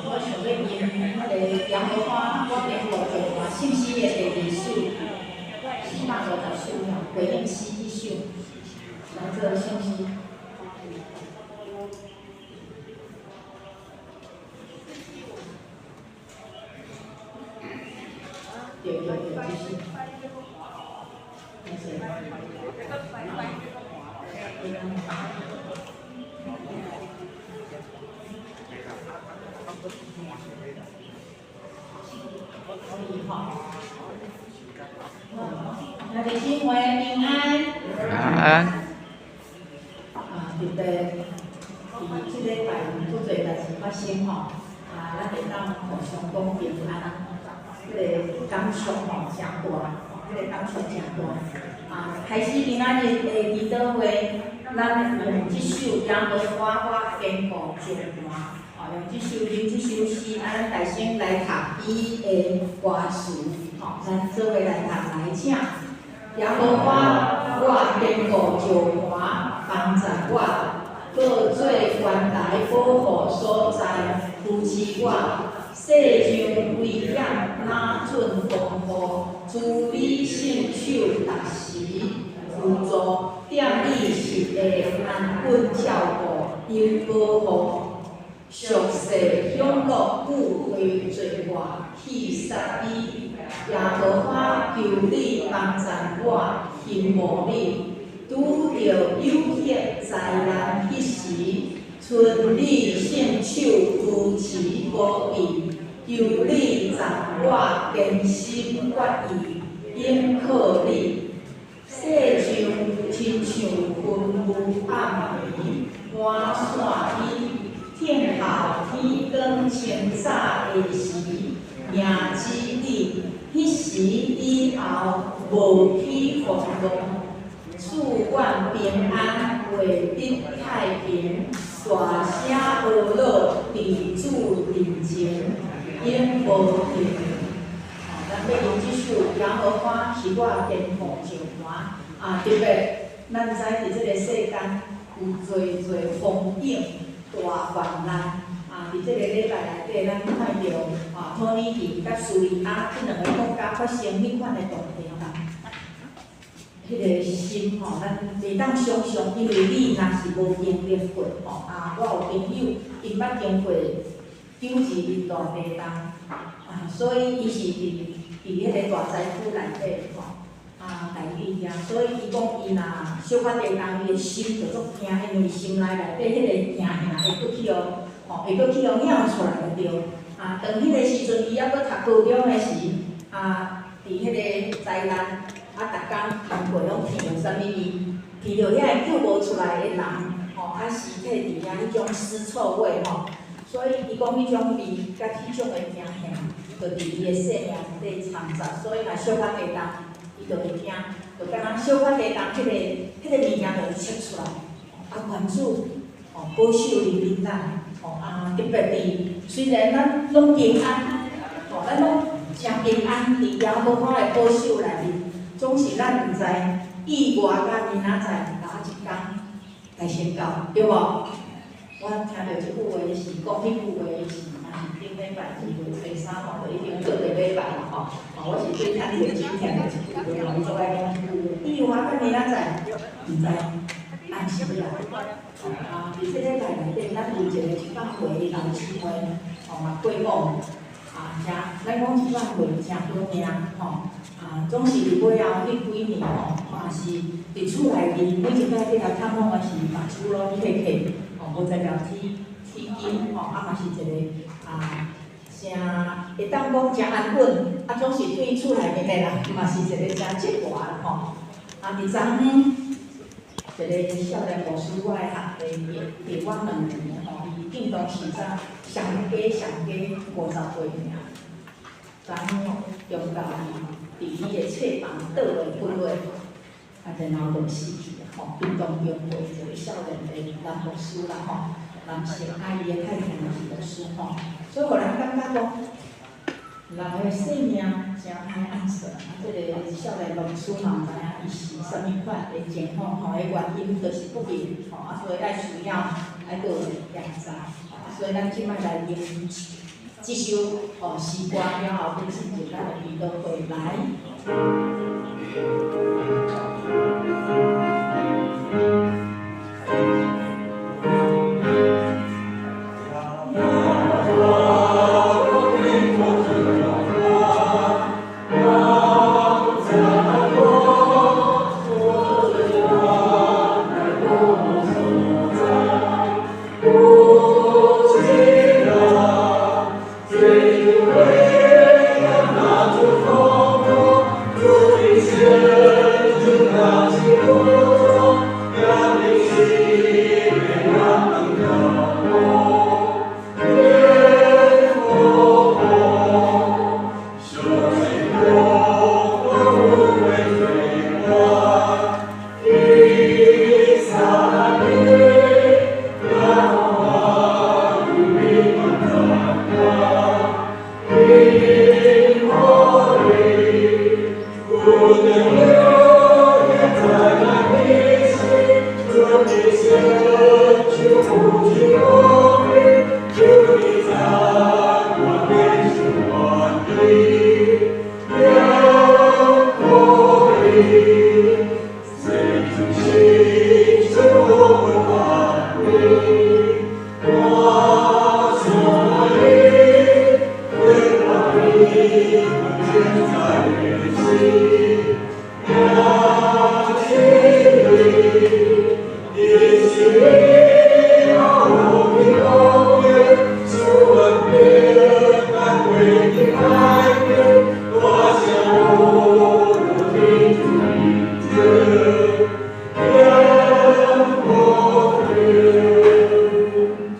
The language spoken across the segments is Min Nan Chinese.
我想欲吟彼个耶和华，我坚固石磐，圣诗的第二首，450首吼，回应诗彼首，来做圣诗。对对对，就是。没事。可以吼。兄弟姊妹平安。平安。啊，特別佇這禮拜足濟代誌發生吼，啊，咱會當互相講平安，這个感觸吼誠大，這个感觸誠大。啊，開始今仔日的祈禱會，咱用這首耶和華我堅固石磐，哦，用這首吟這首詩，啊，咱大聲來讀伊的歌詞，吼，咱做伙來讀來，請。耶和華我堅固石磐，幫助我，閣做懸崖保護所在，扶持我。世上危險哪准防護，慈悲聖手逐時扶助，踮你實的安穩照顧，又保護。俗世享樂久會濟我，去殺你。耶和華求你幫助我，興慕你。拄著誘惑災難彼時，伸你聖手扶持保庇，求你贈我堅心決意，仰靠你。世上親像雲霧暗暝，滿散煙，聽候天光清早的時，迎接你。彼時以後無起風浪，賜阮平安，活得太平，大聲呵咾，佇主面前永無停。吼，咱欲吟這首耶和華是我堅固石磐。啊，特別咱知佇這個世間有濟濟風景大患難。啊，佇這個禮拜內底，咱看著啊，土耳其佮敘利亞這兩个國家發生彼款的大地震，彼个心吼，咱袂當想像，因為你若是無經歷過吼，啊，我有朋友，𪜶捌經過9·21大地震，啊，所以伊是佇彼个大災區內底吼，啊，台語遐，所以伊講伊若小可地動，伊的心就足驚，因為心內內底彼个驚嚇會閣去予。吼，會閣去予撊出來就對。啊，當彼个時陣伊猶閣讀高中的時，啊，佇彼个災難，啊，逐工經過攏聞著啥物味，聞著遐個救無出來的人，吼，啊，屍體佇遐彼種屍臭味吼，所以伊講彼種味佮彼種的驚嚇，就佇伊的生命內底摻雜，所以若小可地動，伊就會驚，就敢若小可地動，彼个物件就會釋出來。啊，願主吼保守憐憫咱。吼啊，特別佇雖然咱攏平安，吼，咱攏誠平安，佇耶和華的保守內面，總是咱毋知意外佮明仔載來一工來宣告，對無？我聽著這句話是講彼句話是，若是頂禮拜2月初3吼，就已經過個禮拜啦吼。吼，我是對趁錢錢聽著這句話吼，伊做愛講這句話。伊有啊，咱明仔載，毋知按時來。啊，佇這禮拜內底，咱有一個100歲老姊妹，吼嘛過往，啊，誠，咱講100歲誠好命吼，啊，總是佇尾後彼幾年吼，嘛是佇厝內面每一擺去共探訪的時，目睭攏瞌瞌。無在聊天天金吼，啊嘛是一個啊，誠會當講誠安穩，啊總是對厝內面的人嘛是一個誠節外吼。啊，佇昨昏，一個少年牧師，我的學弟，弟我2年吼，伊建當時才上加上加50歲爾。昨昏中晝伊佇伊的冊房倒落骨落，啊，然後就死去吼，屏東中會一個少年的男牧師啦吼，男性，啊伊的太太嘛是牧師吼，所以予人感覺講，人的生命誠歹按算，啊，這個少年牧師嘛毋知影伊是啥物款的情況吼，彼原因就是不明吼，啊，所以愛需要愛閣檢查，所以咱這擺來用這首吼詩歌了後，欲進入咱的祈禱會來。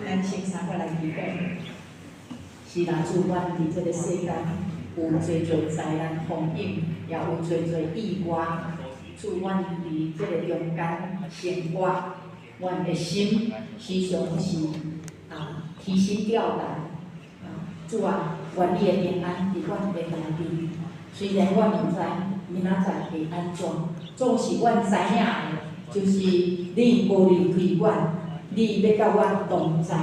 咱先三個來祈禱。是啦，主，阮佇這個世間有濟濟災難風雨，也有濟濟意外。主，阮佇這個中間生活，阮的心時常是啊提心吊膽。啊，主啊，願你的平安佇阮的內面。雖然阮毋知明仔載會按怎，總是阮知影的，就是你無離開阮，你欲佮阮同在，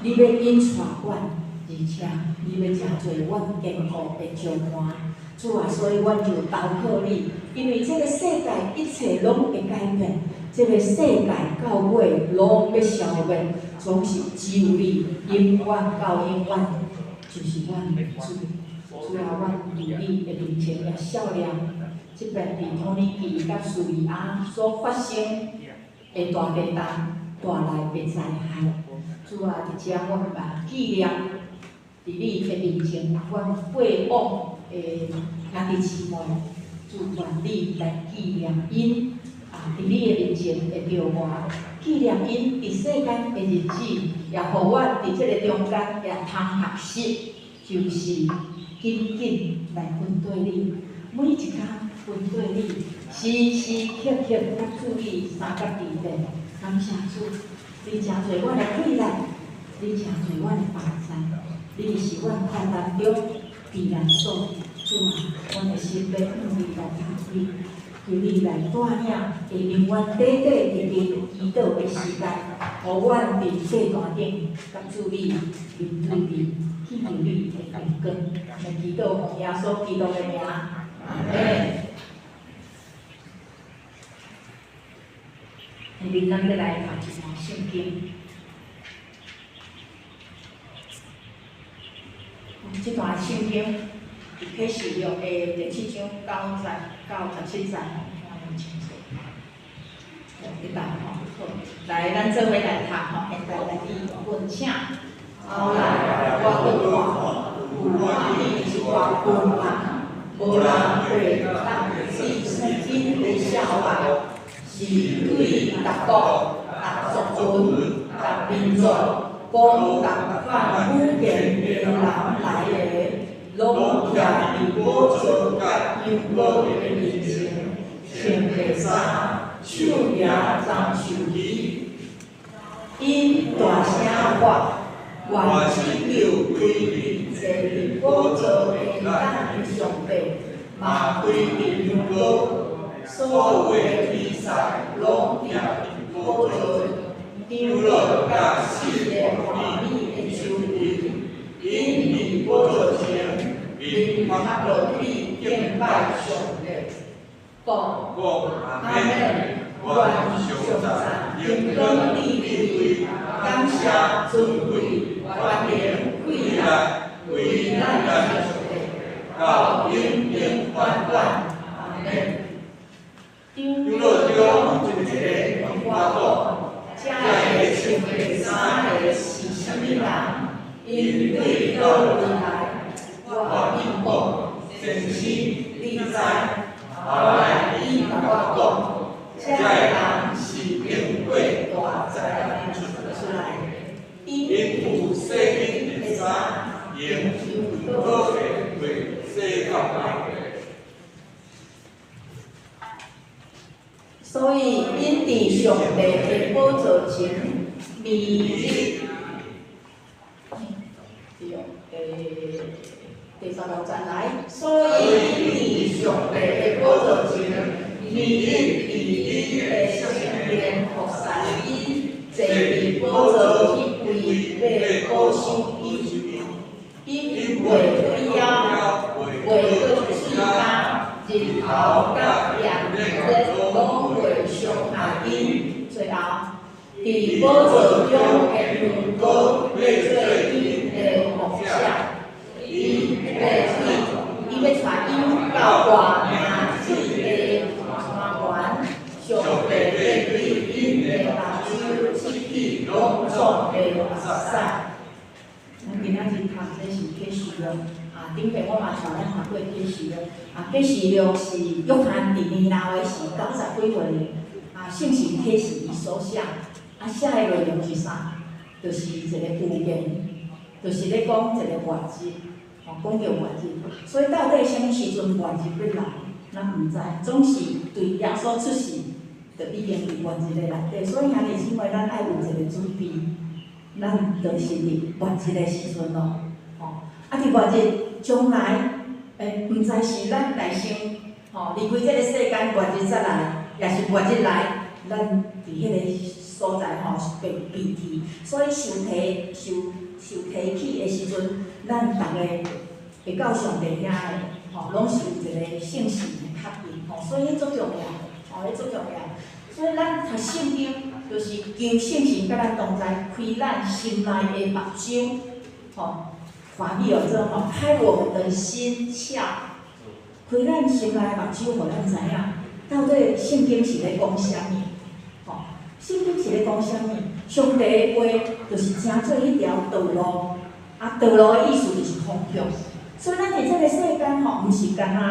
你欲引帶阮，而且你欲成做阮堅固的石磐。主啊，所以阮就投靠你，因為這個世界一切攏會改變，這個世界到尾攏欲消滅，總是只有你永遠到永遠，就是阮的主。主啊，阮佇你的面前也數念，這擺佇土耳其佮敘利亞所發生的大地震帶來的災害。主啊，佇遮阮嘛紀念佇你的面前，阮過往的兄弟姊妹，主願你來紀念𪜶，啊，佇你的面前會著活，紀念𪜶佇世間的日子，也予阮佇這个中間也通學習，就是緊緊來跟綴你，每一工跟綴你，時時刻刻佮主你相佮佇咧。感謝主，你成做阮的氣力，你成做阮的幫助，你是阮困難中避難所。主啊，阮的心欲向你來投你，求你來帶領，會永遠短短佇祈禱的時間，予阮佇祭壇頂，佮主你面對面，祈求你的榮光。來祈禱奉耶穌基督的名，阿們。下面咱欲來讀一段聖經。這段聖經佇啟示錄的第七章九節到十七節，看無清楚。一來吼，好，來，咱做伙來讀吼，現在來去問請。後來我閣看，有看見一大群人，無人會當記𪜶的數目，是對逐國、逐族群、逐民族，講仝款語言的人來的，攏徛佇寶座佮羊羔的面前，穿白衫，手舉棕樹枝，𪜶大聲喊：願拯救歸佇坐佇寶座的咱上帝，嘛歸佇羊羔。所有的比賽攏徛佇寶座長老佮四个活物的周圍，𪜶佇寶座前面伏落去敬拜上帝，講：阿們，願頌讚、榮光、智慧、感謝、尊貴、權能、氣力，歸咱上帝，到永永遠遠。阿們。長老中有一个問我講：這个穿白衫的是啥物人？𪜶對佗位來？我應講：先生，你知。後來伊共我講：這个人是經過大災難出來，𪜶有洗緊的衫，用羊羔的血洗到白。所以，𪜶佇上帝的寶座前，每日，對，第十六節來。所以，𪜶佇上帝的寶座前，每日佇伊的聖殿服侍伊，坐佇寶座彼位欲保守伊。𪜶袂退休，袂閣喙焦，日頭佮炎熱攏袂傷害𪜶。最後，佇寶座中的羊羔欲做𪜶的牧者，伊欲帶𪜶到活水的泉源，上帝欲對𪜶的目睭拭去攏總的目屎。咱今仔日讀這是啟示錄，啊，頂擺我嘛帶咱讀過啟示錄，啊，啟示錄是約翰佇年老的時九十幾歲，啊，聖神啟示伊所寫，啊，寫的內容是啥？就是一个預言，就是咧講一个末日，吼，講著末日。所以到底啥物時陣末日欲來，咱毋知，總是對耶穌出世，就已經佇末日的內底。所以兄弟姊妹，咱愛有一个準備。咱就是佇末日的時陣咯，吼！啊，佇末日將來，毋知是咱來先，吼，離開這个世間，末日才來，抑是末日來，咱佇彼个所在吼被提。所以受提受受提起的時陣，咱逐个會到上帝遐的，吼，攏是有一个聖神的確認，吼，所以彼足重要，吼，彼足重要。所以咱讀聖經，就是求聖神佮咱同在，開咱心內的目睭，吼，華語號做吼，開我們的心竅，開咱心內的目睭，予咱知影到底聖經是咧講啥物，吼，聖經是咧講啥物？上帝的話就是成做彼條道路，啊，道路的意思就是方向。所以咱佇這个世間吼，毋是干焦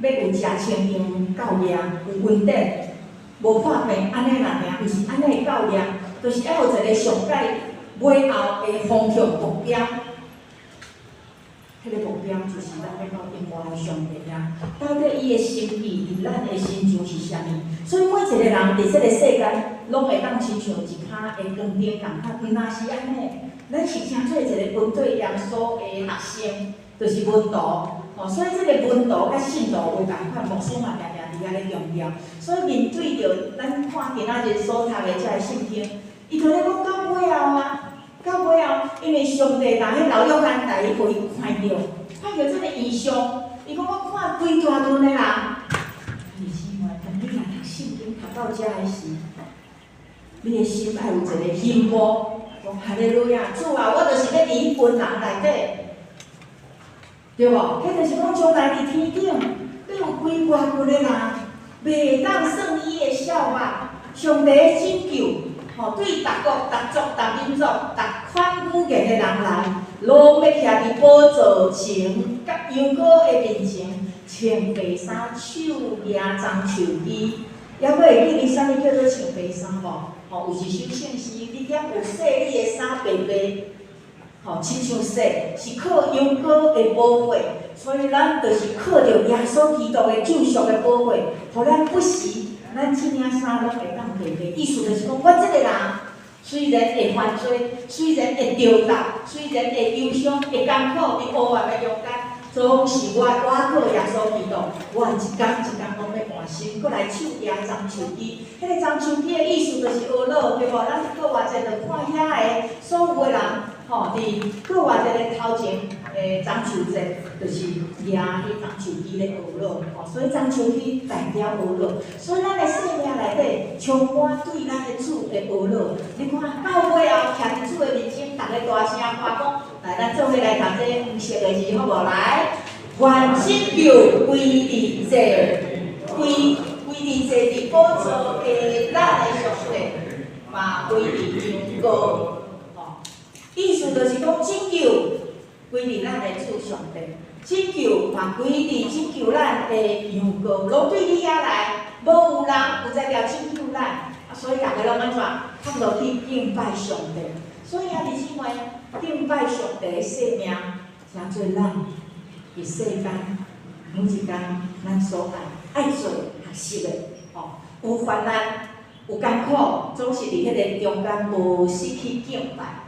欲有食清湯夠命，有恩典。無破病，按呢爾爾，毋是按呢的教念，就是愛有一个上蓋尾後的方向目標。彼个目標就是咱欲到永遠的上帝遐。到底伊的心意佇咱的身上是啥物？所以每一个人佇這个世間，攏會當親像一跤的光燈仝款，毋若是按呢，咱是成做一个跟隨耶穌的學生，就是門徒。吼，所以這个門徒佮信徒無仝款，牧師嘛定定伫遐咧強調。所以面對著咱看今仔日所讀的這个聖經，伊就咧講到尾後啊，到尾後，因為上帝若彼老約翰帶伊予伊看著，看著這个異象，伊講我看規大陣的人。弟姊妹，當你若讀聖經讀到遮的時，你的心愛有一个欣慕，講哈利路亞，主啊，我就是欲佇彼群人內底，對無？彼就是講將來佇天頂，欲有規大群的人，袂當算伊的笑話，上帝的拯救，吼，對逐國、逐族、逐民族、逐款語言的人來，攏欲徛佇寶座前，佮羊羔的面前，穿白衫，手舉棕樹枝。猶閣會記得啥物叫做穿白衫無？吼，有一首聖詩，你敢有洗你的衫白白？吼，親像洗，是靠羊羔的寶血，所以咱就是靠著耶穌基督的救贖的寶血，予咱不時，咱這領衫攏會當白白。意思就是講，我這个人雖然會犯罪，雖然會著答，雖然會憂傷、會艱苦，佇黑暗的中間，總是我倚靠耶穌基督，我一工一工攏欲換新，閣來手舉棕樹枝。彼个棕樹枝的意思就是呵咾，對無？咱復活節就看遐个所有的人，吼，佇復活節的頭前，棕樹節，就是舉彼棕樹枝咧呵咾，吼，所以棕樹枝代表呵咾。所以咱的生命內底充滿對咱的主的呵咾。你看到尾後，徛佇主的面前，逐个大聲喊講，來，咱做伙來讀這黃色的字，好無？來，願拯救歸佇坐，歸歸佇坐佇寶座的咱的上帝，嘛歸佇羊羔。吼，意思就是講拯救歸佇咱的主上帝，拯救嘛歸佇拯救咱的羊羔，攏對你遐來，無有人有才調拯救咱，啊，所以逐个攏按怎？較落去敬拜上帝。所以兄弟姊妹，敬拜上帝的生命，成做咱佇世間每一工咱所愛愛做學習的，吼，有患難，有艱苦，總是佇彼个中間無失去敬拜。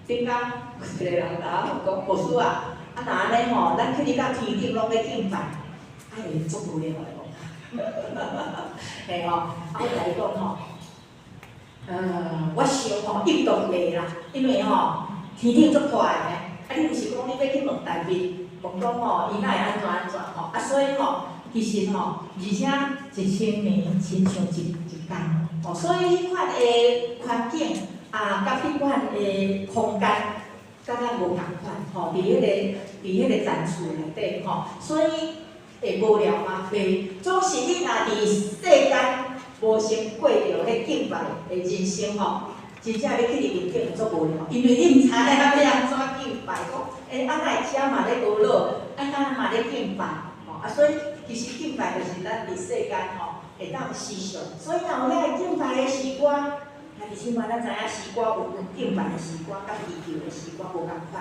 頂工有一个人共我講，牧師啊，啊若按呢吼，咱去佇到天頂攏欲敬拜，啊會足無聊的無？嘿吼，啊我共伊講吼，我想吼應當袂啦，因為吼天頂足大的呢，啊你毋是講你欲去問大衛，問講吼伊哪會按怎按怎吼，啊所以吼其實吼，而且1000年親像一一工，吼，所以彼款的環境啊，佮彼款的空間，佮咱無仝款，吼，佇彼个層次內底吼，所以會無聊嗎？袂，總是你若佇世間無先過著彼敬拜的人生吼，真正你去佇面頂會足無聊，因為你毋知影欲按怎敬拜，講啊哪會遮嘛咧呵咾，啊哪嘛咧敬拜，吼啊所以其實敬拜就是咱佇世間吼會當思想，所以若有遐个敬拜的詩歌，兄弟姊妹咱知影詩歌有敬拜的詩歌，佮祈求的詩歌無仝款，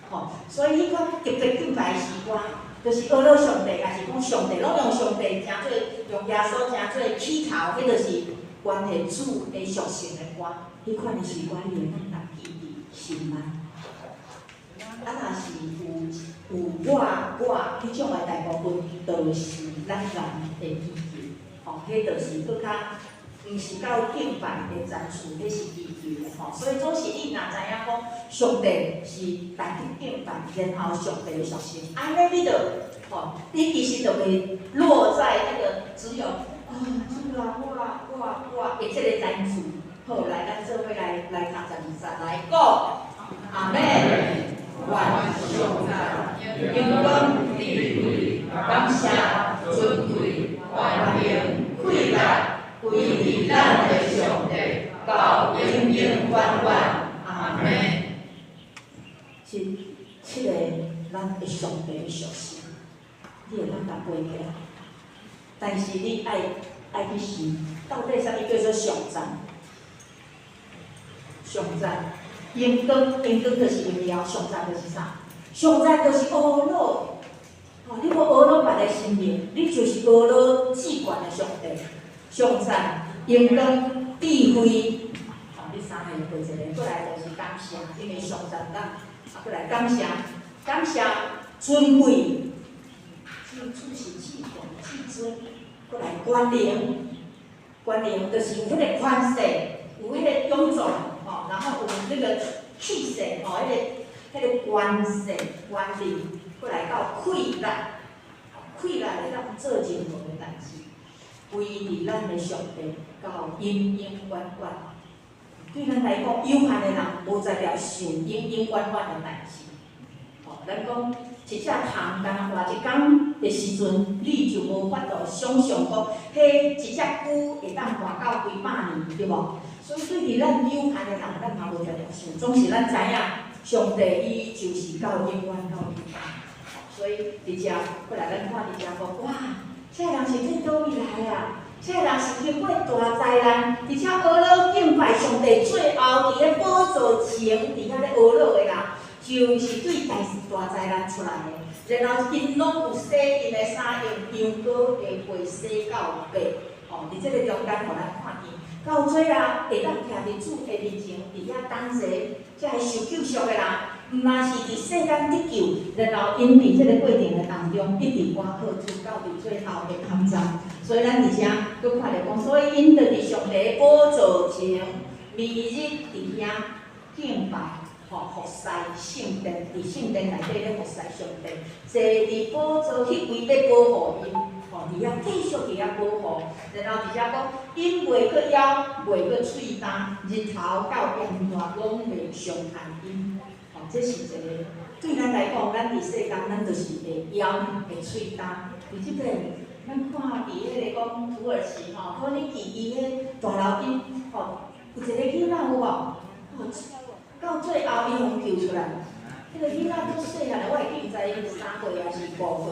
吼，所以彼款特別敬拜的詩歌，就是呵咾上帝，抑是講上帝，攏用上帝成做用耶穌成做起頭，彼就是關係主的屬性的歌，彼款的詩歌你會當記佇心內。啊，若是有我彼種的大部分，都是咱人的祈求，吼，彼就是閣較毋是到敬拜的層次，彼是祈求的吼。所以總是你若知影講，上帝是值得敬拜，然後上帝的屬性，按呢你就吼，你其實就袂落在那個只有啊主啊，我的這个層次。好，來，咱做伙來讀12節來講，阿們。願頌讚、榮光、智慧、感謝、尊貴、權柄、氣力，歸佇咱的上帝，到永永遠遠。阿們。這七个咱的上帝的屬性，你會當共背起來，但是你愛去想，到底啥物叫做頌讚？頌讚，榮光，榮光就是榮耀，頌讚就是啥？頌讚就是呵咾，吼，你無呵咾別个神明，你就是呵咾至懸的上帝。頌讚、榮光、智慧，吼，你三个背一个，閣來就是感謝，因為頌讚咱，啊，閣來感謝，感謝尊貴，主主是至懸至尊，閣來權能，權能就是有彼個權勢，有彼個勇壯，吼，然後有那個氣勢，吼，彼個權勢、權力，閣來到氣力，氣力會當做任何的代誌，歸佇咱的上帝到永永遠遠。對咱來講，有限的人無才調想永永遠遠的代誌。吼，咱講一隻蟲敢若活一工的時陣，你就無法度想像講，彼一隻龜會當活到幾百年，對無？所以對佇咱有限的人，咱嘛無才調想，總是咱知影，上帝伊就是到永遠到永遠。所以佇遮，過來咱看佇遮講，哇，這个人是對佗位來啊？這个人是經過大災難，而且呵咾敬拜上帝，最後佇咧寶座前佇遐咧呵咾的人，就是對大災難出來的。然後𪜶攏有洗𪜶的衫，用羊羔的血洗到白。吼，佇這个中間，予咱看見，到最後會當徛佇主的面前，佇遐等坐，這个受救贖的人，毋但是佇世間得救，然後𪜶佇這個過程的當中，一直倚靠主到佇最後的坎站。所以咱佇遮閣看著講，所以𪜶就佇上帝的寶座前，每日佇遐敬拜，吼，服侍聖殿，佇聖殿內底咧服侍上帝，坐佇寶座彼位欲保護𪜶，吼，佇遐繼續佇遐保護。然後佇遮講，𪜶袂閣枵，袂閣喙焦，日頭到炎熱攏袂傷害𪜶。吼，這是一個對咱來講，咱佇世間，咱就是會枵、會喙焦。佇這邊，咱看佇彼個講土耳其吼，土耳其伊彼大樓頂吼，有一個囡仔有無？吼，到最後伊予救出來。彼個囡仔足細漢的，我會記毋知伊3歲抑是5歲。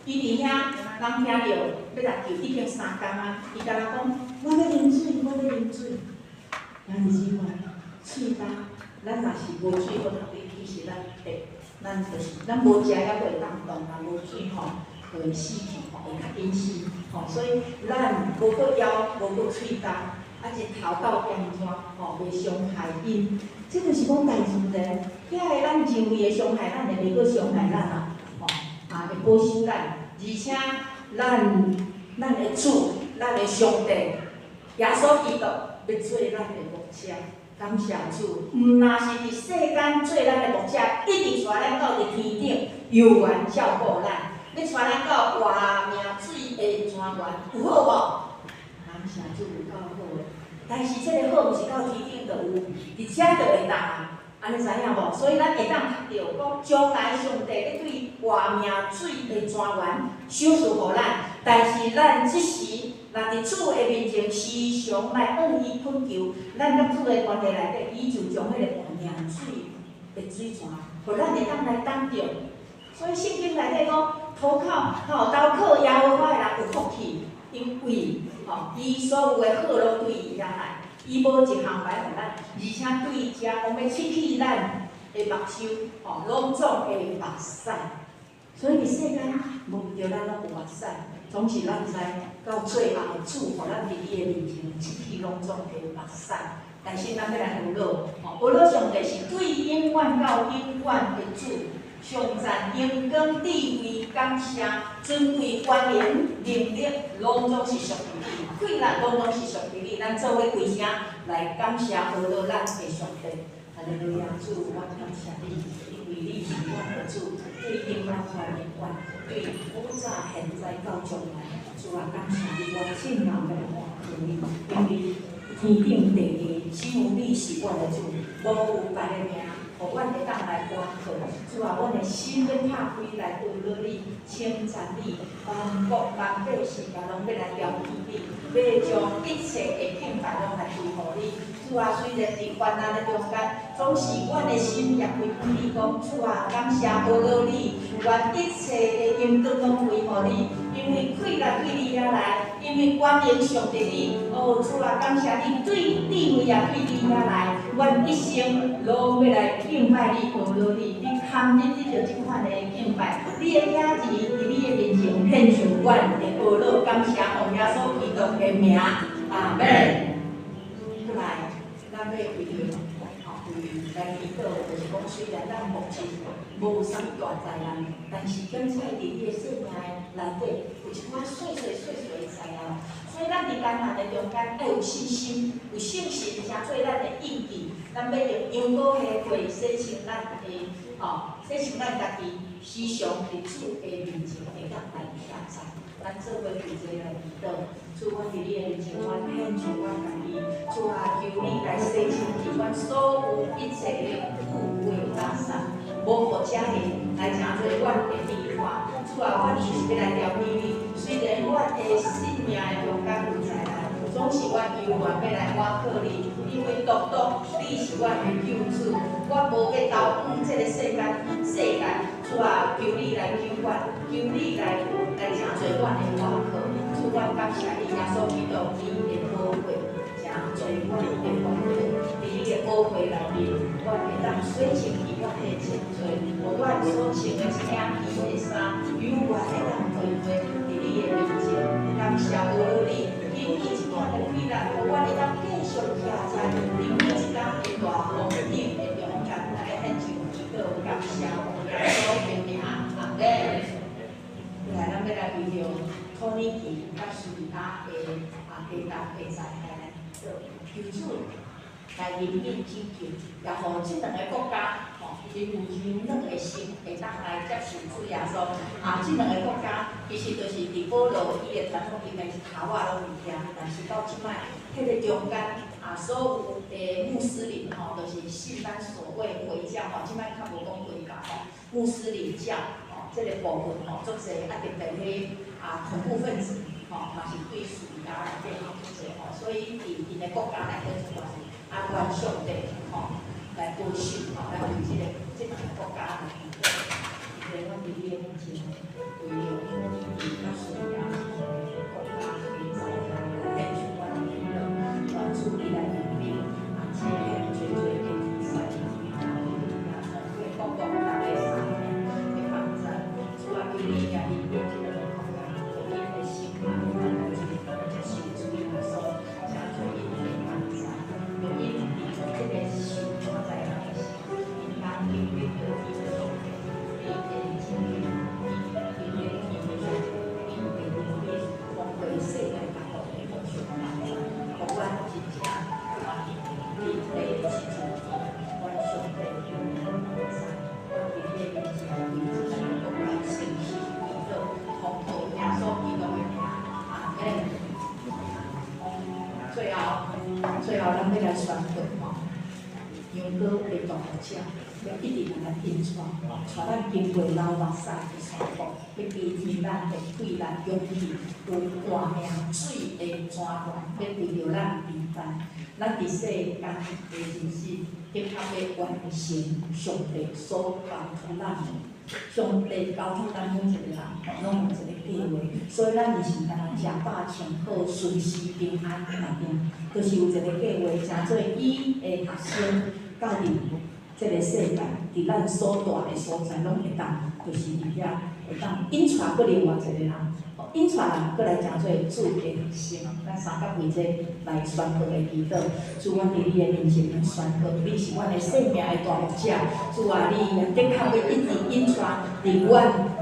伊佇遐，人聽著欲來救，已經3工啊。伊敢若講：我欲啉水，我欲啉水。兄弟姊妹，喙焦，咱若是無水好通啉，其實咱會，咱就是咱無食猶閣會當動，若無水吼，就會死去吼，會較緊死吼。所以咱無閣枵，無閣喙焦，啊日頭到炎熱吼，袂傷害𪜶。這就是講大自然，遐个咱認為會傷害咱的，袂閣傷害咱啊，吼，啊會保守咱，而且咱的主，咱的上帝，耶穌基督欲做咱的牧者，感謝主，毋但是佇世間做咱的牧者，一直帶咱到佇天頂，猶原照顧咱，欲帶咱到活命水的泉源，有好無？感謝主，有夠好的。但是這个好，毋是到天頂就有，佇遮就會當啊，按呢知影無？所以咱會當讀著講，將來上帝欲對活命水的泉源賞賜予咱，但是咱這時若佇主的面前時常來向伊懇求，咱佮主的關係內底，伊就將彼個活命水的水泉，予咱會當來等著。所以聖經內底講，投靠吼，投靠耶和華的人有福氣，因為吼，伊所有的好攏對伊遐來，伊無一項歹予咱，而且對遮講欲拭去咱的目睭，吼，攏總的目屎。所以佇世間無著咱攏有目屎，總是咱知到最後主予咱佇伊的面前拭去攏總的目屎。但是咱欲來呵咾，吼，呵咾上帝是對永遠到永遠的主。頌讚、榮光、智慧、感謝、尊貴、權能、能力，攏總是屬於你，氣力攏總是屬於你。咱做伙開聲來感謝呵咾咱的上帝。哈利路亞，主，我感謝你，因為你是阮的主，對永遠到永遠，對古早、現在到將來，主啊，感謝你，我眾人欲來倚靠你，因為天頂地下只有你是阮的主，無有別个名。予阮會當來倚靠，主啊，阮的心欲拍開來呵咾你，稱讚你，萬國萬百姓也攏欲來朝見你，欲將一切的敬拜攏來歸予你。主啊，雖然佇患難的中間，總是阮的心也歸向你講，主啊，感謝呵咾你，願一切的榮光攏歸予你，因為氣力對你遐來，因為權能屬佇你。哦，主啊，感謝你，對智慧也對你遐來，阮一生攏欲來敬拜你、呵咾你，你堪得得著這款的敬拜，你的影子佇你的面前獻上阮的呵咾，感謝奉耶穌基督的名，阿門。過來，咱欲為著，吼，為來祈禱，就是講雖然咱目前無啥物大災難，但是檢測佇你的生命內底有一寡細細細細的災難。所以咱佇艱難的中間愛有信心，有信心，成做咱的印記。咱欲用羊羔的血洗清咱的，吼，洗清咱家己，時常佇主的面前會當來徛在。咱做伙跪坐來祈禱，主，阮佇你的面前，阮獻上阮家己。主啊，求你來洗清去阮所有一切的污穢垃圾，無予遮的來成做阮的變化。主啊，阮就是欲來調起你。雖然阮的生命的中間有災難，總是阮猶原欲來倚靠你，因為獨獨你是阮的救主，我無欲投向這個世間世界。主啊，求你來救阮，求你來成做阮的倚靠。主，阮感謝你，耶穌基督，你的寶血，成做阮的幫助。佇你的寶血內面，阮會當洗清去阮的清罪，予阮所穿的這領皮的衫，猶原會當回歸佇你的面前。感謝無論你，經過一段的困難，予阮會當繼續徛在佇每一工的大風雨的中間來獻上祈禱，感謝耶穌的名，阿門。來，咱欲來為著土耳其佮敘利亞的地震的災害來祈禱，求主來憐憫拯救，也予這兩个國家吼，𪜶有柔軟的心，會當來接受主耶穌。這兩个國家其實就是佇保羅伊的傳統應該是頭仔攏佇遐，但是到這擺，彼个中間所有的穆斯林吼，就是信咱所謂回教吼，這擺較無講回教吼，穆斯林教吼，這个部分吼，足濟特別彼恐怖分子吼，嘛是對敘利亞內底吼足濟吼，所以佇𪜶的國家內底主要是願上帝吼來保守吼，來為這兩个國家來祈禱。現在阮佇你的面前，為著土耳其佮敘利亞這兩个國家的災害來獻上阮的祈禱，願主你來憐憫，這片濟濟的天使通過各國逐个三命的幫助，主啊，求你也憐憫這兩个國家，予𪜶的心會當來接受主耶穌，成做𪜶的幫助，予𪜶佇這个受大災難的時，𪜶通經歷著天的上帝，你的拯救，你的天的你的憐憫，豐過世界各國的互相幫助，予阮真正看見你的親像阮上帝求你幫助，阮佇你的面前為這兩个國家誠心祈禱，奉靠耶穌基督的名，阿門。最後，最後，咱欲來宣告吼，羊羔的大牧者欲一直來引帶，帶咱經過流目屎的山谷，欲加添咱的氣力勇氣，有活命水的泉源，欲為著咱預備。咱佇世間的日子，的確欲完成上帝所交託咱的。上帝交託咱每一个人，攏有一个計劃，所以咱毋是干焦食飽穿好、順時平安爾，就是有一个計劃，成做伊的學生，到佇這个世界，佇咱所蹛的所在，攏會當，就是佇遐會當引帶閣另外一个人，引帶人閣來成做主的學生。咱三甲為這來宣告的祈禱，主，阮佇你的面前來宣告，你是阮的生命的大牧者。主啊，你也的確欲一直引帶佇阮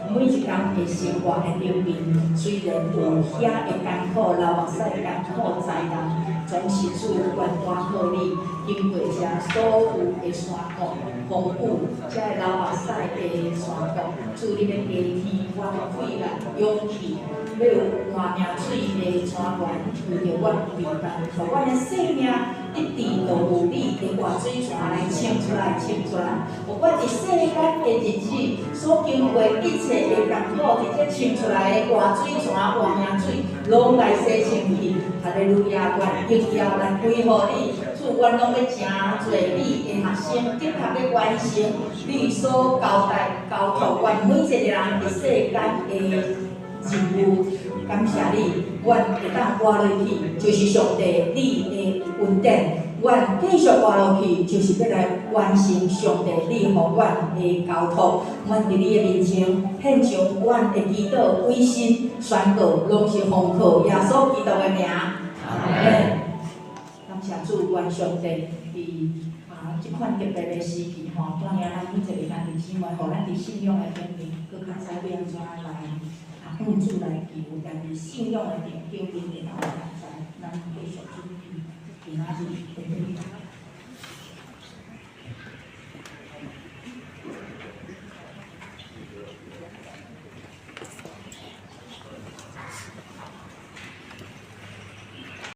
每一工的生活的頂面，雖然有遐的艱苦、流目屎的艱苦災難，總是主願倚靠你，經過這所有的山谷、風雨，這个流目屎的山谷，主你欲加添阮的氣力、勇氣，欲有活命水的泉源為著阮預備，予阮的生命一直都有你的活水泉來衝出來、衝出來。予阮佇世間的日子所經過一切的艱苦，佇這衝出來的活水泉、活命水，攏來洗清去。哈利路亞，願榮耀來歸予你。主，阮攏欲成做你的學生，的確欲完成你所交代、交託阮每一個人佇世間的任務。感謝你，阮會當活落去，就是上帝你的恩典。阮繼續活落去，就是欲來完成上帝你予阮的交託。阮佇你的面前獻上阮的祈禱、委身、宣告，攏是奉靠耶穌基督的名。阿門。感謝主，願上帝佇啊，這款特別的時期吼，帶領咱每一个兄弟姊妹，予咱佇信仰的頂面，閣較知欲按怎來向主來求，家己信仰的頂面會當有知，咱繼續準備今仔日。